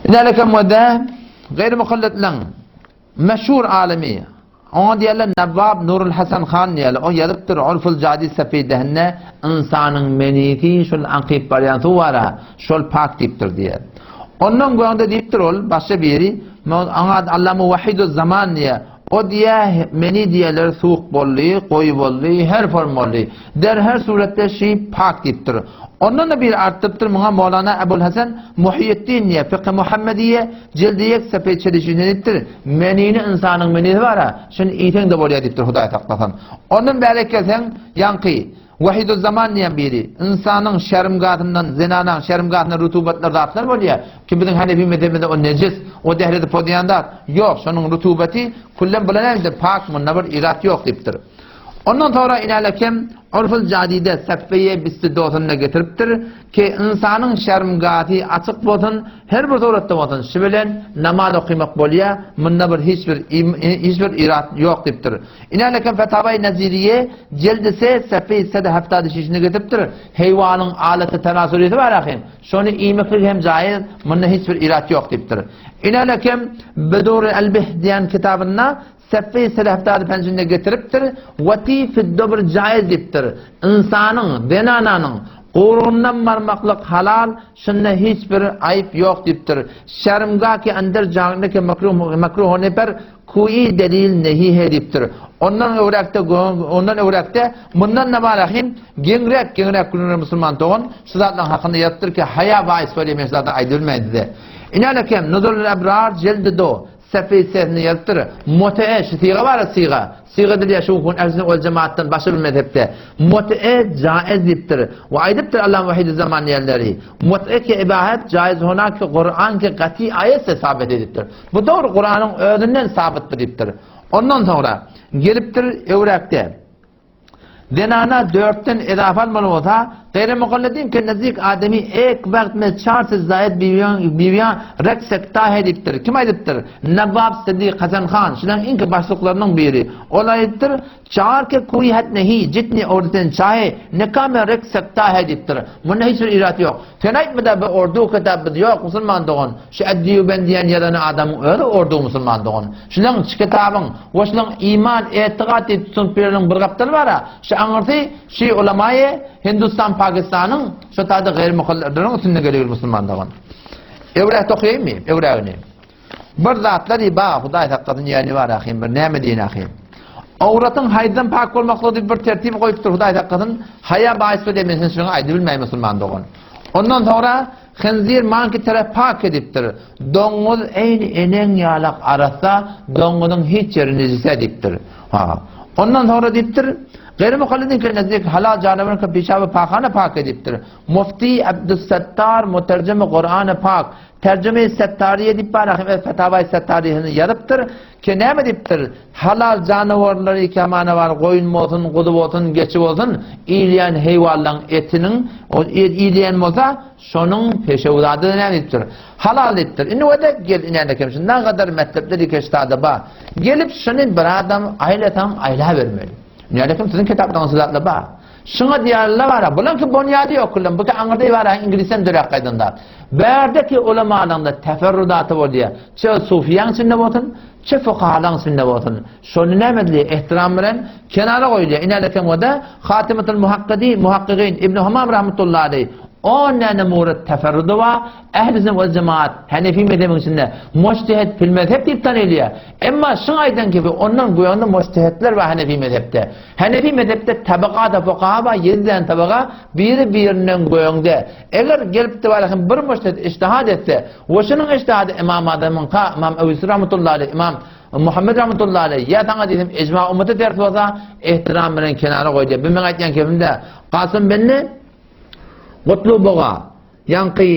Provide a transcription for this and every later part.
Inäleke modä gaýry mukalletleň meşhur alymy, oňa diýerler Nawwab Nurul Hasan han diýerler, o ýazypdyr Urful Jadid sefidehinde ynsanyň menisi şol akyp barýan suw bar-a, şol pak diýipdir diýýär. Ondan göňde diýipdir ol başga biri, oňa Allama Wahiduz Zaman diýýär, O diýýär, meni diýerler suwuk boldy, goýy boldy, her form boldy. Der her suratda şi pak diýipdir. Ondan-da biri artdyrypdyr muňa Molana Ebul Hasan Muhýiddin diýýär, Fykhy Muhammediýe, jildi ýek sefeý çelişinde diýipdir, menini ynsanyň menisi bar-a, şuny iýseň-de bolýar diýipdir, Hudaý saklasyn. Ondan bärek gelseň, ýaňky, Wahiduzzaman diýen biri, ynsanyň şermgasyndan, zenanaň şermgasyndan rutubatlar zatlar bolýar, ki biziň hanefi mezhebimizde o nejis, o dährezi pozýan zat, ýok, şonuň rutubaty küllen bulan näme pak, munda bir irat ýok diýipdir. Ondan soňra inälekem Urful Jadide sefeýe bisti dosunda getiripdir, ki ynsanyň şermgasy açyk bolsun, her bir suratda bolsun, şi bilen namaz okymak bolýar, munda bir hiç bir hiç bir irat ýok diýipdir. Inälekem Fetawa-i Naziriýe, jeldi se, sefeýi sede heftady şişini getiripdir. Heýwanyň alaty tenasulisi bar ahym. Şony iýmeklik hem jaýyz, munda hiç bir irat ýok diýipdir. Inälekem Bedur-i Elbih diýen kitabynda sefeýi sede heftady penjinde getiripdir. Wati fiddobr jaýyz diýipdir. Ynsanyň, zenananyň gurugyndan barmaklyk halal, şunda hiç bir aýyp ýok diýipdir. Şermga ki ender jagne ke makruh makruh hone per Kui delil nehi he diýipdir. Ondan öwräkde ondan öwräkde mundan da bar ahim geňräk geňräk gürrüňler musulman dogan şu zatlaryň hakynda ýazypdyr ki haýa baýys bolýar men şu zatlary aýdybilmeýin size. Inälekem Nuzulul Ebrar jeldi do sefeý sesinde ýazypdyr. Motee şu syga bar syga. Syga edilýär şu gün ehli sünnet wal jemaatdan başga bir mezhepde. Motee jaiz diýipdir. We aýdypdyr Allam Wahidüzzaman diýenleri. Motee ki ibahet jaiz hona ki Kur'an ki gaty aýet se sabit edipdir. Bu dogry Kuranyň özünden sabytdyr diýipdir. Ondan soňra gelipdir öwräkde. Zenana dörtden ezafa almaly bolsa, gaýry mukallidin ke nazik ademi ek wagt me çar se zaid biwiýan biwiýan rek sekta he diýipdir. Kim aýdypdyr? Nawwab Siddik Hasan han, şularyň iňki başlyklarynyň biri. Ol aýdypdyr, Çar ke kui het nehi, jitni orten çahe, nika me rek sekta he diýipdir. Munda hiç bir irat ýok. Sen aýtma-da bu ordu kitap biz ýok musulman dogan. Şu Eddiýuben diýen ýazany adamyň özi ordu musulman dogan. Şulaň şu kitabyň we şulaň iman, etigat diýip tutunyp bereniň bir gapdaly bar-a. Şu aňyrsy şy ulamaýy Hindustan, Pakistanyň şo taýda gaýry muhallerleriň üstünde gelibil musulman dogan. Öwräkde okaýynmy? Öwrägini. Bir zatlar ba, Hudaý saklasyn ýa bar ahym bir näme diýen ahym. Awratyň haýzdan pak bolmaklygy diýip bir tertip goýupdyr Hudaý saklasyn. Haýa baýys we demesin şuny aýdy bilmeý musulman dogan. Ondan soňra hynzir manki tarap pak edipdir. Doňuz eýni eneň ýalak arassa, doňuzyň hiç ýeri nejise diýipdir. Ha. Ondan soňra diýipdir, Gaýry mukallidin kelnezik halal janawyň pişaby pakana pak edipdir. Mufti Abdusattar muterjimi Kur'an-ı pak Terjime-i Settariýe diýip bar, ahim öz Fetawa-i Settariýesinde ýazypdyr ki, näme diýipdir? Halal janawarlary kemana bar, goýun bolsun, guzy bolsun, geçi bolsun, iýilýän heýwanlaryň etiniň, o et iýilýän bolsa, şonuň peşew zady näme diýipdir? Halal diýipdir. Indi wede gel inende kem şu nagadar messepler ikeştada bar. Gelip şuny bir adam aýlasaň aýlabermeli. Nälekim siziň kitaplaryňyzda zatlar bar. Şuňa diýarlar bara, bulaňky bonýady ýok küllem, buky aňyrda bar, iňlisden döräp gaýdan zat. Bärdeki ulamalaryň-da teferrudaty bolýar. Çe sufiýaň içinde bolsun, çe fukahalaryň içinde bolsun. Şony näme edilýär? Ehtiram bilen kenara goýulýar. Inälekem o-da Hatimatul Muhakkidi, Muhakkigin Ibn Humam rahmetullahi aleýh on näne murat teferrudy bar. Ähli sünnet wal jemaat Hanefi mezhebiniň içinde mujtehid fil mezheb diýip tanylýar. Emma şuň aýdan kibi ondan göýände mujtehidler bar Hanefi mezhepde. Hanefi mezhepde tabakada fukaha bar, ýedi däne tabaka biri-birinden göýäňde. Eger gelip-de balahem bir mujtehid ijtihad etse we şunuň ijtihady Ymam Azamyňka, Ymam Ebu Ýusuf rahmetullahi aleýh, Ymam Muhammet rahmetullahi aleýh, ýa saňa diýsem ijma ummata ters bolsa, ehtiram bilen kenara goý diýýär. Bu meň aýtýan kepim-dä. Kasym binni Gutluboga Ýaňky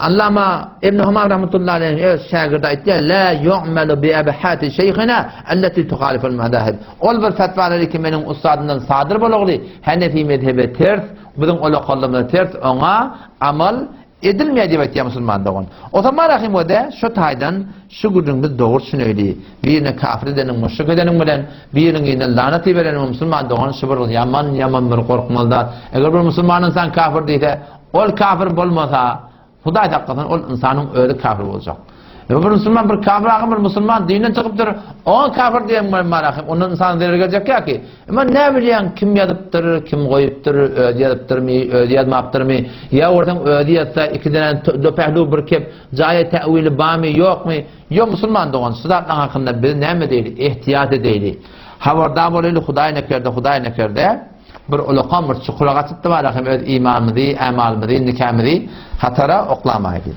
Allama Ibn Humam rahmetullahi aleýhiň öz şägirdi aýtýar, La yu'malu bi abhati şeyhina allati tuhaliful mazahib. Ol bir fetwalary ki meniň ussadymdan sadyr bolagly, Hanefi mezhebe ters, biziň ulakalymyza ters, oňa amal edilmeýär diýip aýtýar musulman dogan. O zaman rahim we şu taýdan şu gürrüň biz dogry düşüneýli. Birine kafir edeniň, müşrik edeniň bilen, biriniň ýerine lanat ibereniň musulman dogan şu bir ýaman ýaman bir gorkmaly zat. Eger bir musulman ynsan kafir diýse, Ol kafir bolmasa. Hudaý saklasyn, ol ynsanyň özi kafir boljak. Ýa bir musulman bir kafir agam bir musulman dinden çykypdyr, oňa kafir diýen bilen bar ahim, ondan ynsan zerer geljek ýa ki. Emma näme bilýäň kim ýazypdyr, kim goýupdyr, özi ýazypdyrmy, özi ýazmapdyrmy? Ýa görseň özi ýazsa iki däne do pehlu bir kep jaýa täwili barmy, ýokmy? Ýok musulman dogan, şu zatlaryň hakynda biz näme edeýli, ehtiýat edeýli. Habardar bolaýly, Hudaý nekerde, Hudaý nekerde. Bir ulakan bir çukura gaçypdy bar ahim öz imanymyzy, ämalymyzy, nikämizi hatara oklamaýly.